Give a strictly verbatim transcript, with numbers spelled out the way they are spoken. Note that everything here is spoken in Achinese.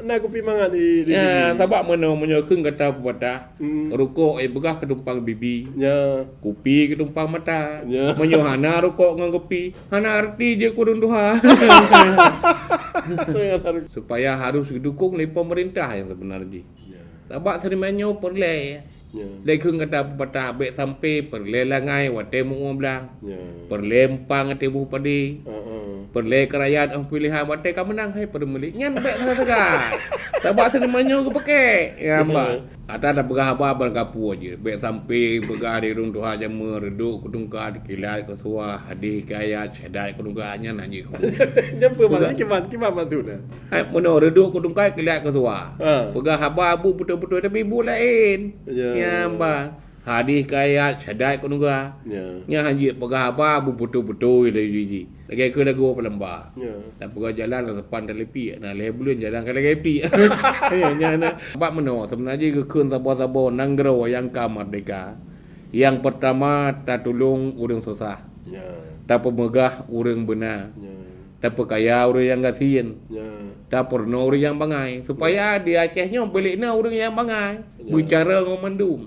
Na kupi mangat di, di ya, sini. Sabab meunoe, meunyoe kheun kata pepatah, hmm, rukok eh peugah keu tumpang bibi. Ya. Kupi keu tumpang mata. Ya. Meunyoe hana rukok ngon kupi, hana arti jeuet keu ureueng tuha. Supaya harus didukung lé pemerintah yang sebenar jih. Ya. Sabab seurimanyong peureulèe. Ya. Lé kheun kata pepatah, bèk sampé peureulèe langai watèe meu-ueng blang. Ya. Peureulèe empang watèe boh padé. Heeh. Peureulèe keurayeuk 'oh pilihan watèe ka meunang hai peureulèe. Nyan bèk sagai-sagai. Sabab seurimanyong geupeukèk. Ya, ya. Mbak. Ata tapeugah haba ban kapue jih. Bèk sampé peugah di ureueng tuha jameun, reudôk keu tungkai, kilat keu suwa, hadih keu ayat, syahadat keu tungkai, nyan hana jeuet. Nyan peue makna? Peugah. Kiban, kiban maksudnya? Hai, meunoe, reudôk keu tungkai, kilat keu suwa. Ha. Peugah haba bu beutôi-beutôi, tapi bu laén. Ya. Ya, mbah. Hadih keu ayat, syahadat keu tungkai. Ya. Nyan hana jeuet, peugah haba bu beutôi-beutôi laju jih. Lagèe keu lagu Palembang. Ya. Tapeugah jalan lam sepan talipiek, na lhèe buleuen jalan ka lagèe piek. Ya, nyan na. Bak meunoe, seubeuna jih geukheun saboh-saboh nanggroe nyang ka merdeka. Nyang peurtama, tatulông ureueng susah. Ya. Tapeumeugah ureueng beuna. Ya. Tapeukaya ureueng nyang gasien. Ya. Tapeurunoe ureueng nyang bangai. Supaya di Aceh nyoe beulék na ureueng nyang bangai. Ya. Beucara ngon mandum.